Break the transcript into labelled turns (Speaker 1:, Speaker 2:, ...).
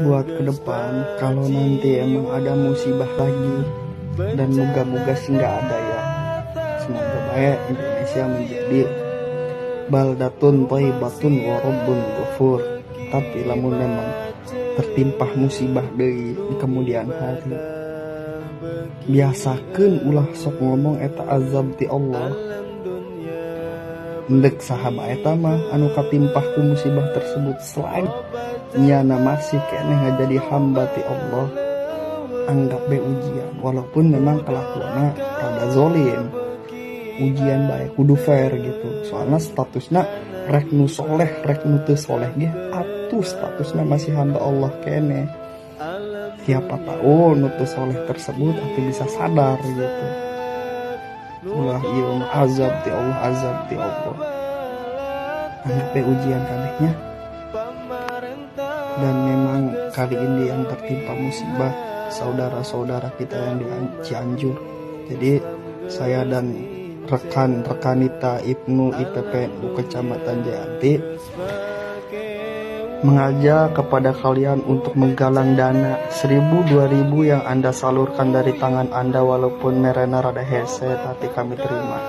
Speaker 1: Buat ke depan, kalau nanti emang ada musibah lagi, dan moga-moga sih nggak ada ya, semoga baik Indonesia menjadi baldatun thayyibatun wa rabbun ghafur. Tapi lamun memang tertimpah musibah deui di kemudian hari, biasakeun ulah sok ngomong eta azab ti Allah. Endek saha bae eta mah anu katimpah ku musibah tersebut, selain nyana masih keneh ngajadi hamba ti Allah, anggap be ujian. Walaupun memang kelakuannya rada zolim, ujian bae, kudu fair gitu. Soalnya statusnya rek nu soleh rek nu teu soleh ge atuh statusnya masih hamba Allah keneh. Siapa tahu nu teu soleh tersebut atau bisa sadar gitu. Ulah ieu mah azab ti Allah, azab ti Allah. Anggap be ujian kabehnya. Dan memang kali ini yang tertimpa musibah saudara-saudara kita yang di Cianjur. Jadi saya dan rekan-rekanita IPNU IPPNU Kecamatan Jayanti mengajak kepada kalian untuk menggalang dana 1000 2000 yang Anda salurkan dari tangan Anda, walaupun merena rada hese, tapi kami terima.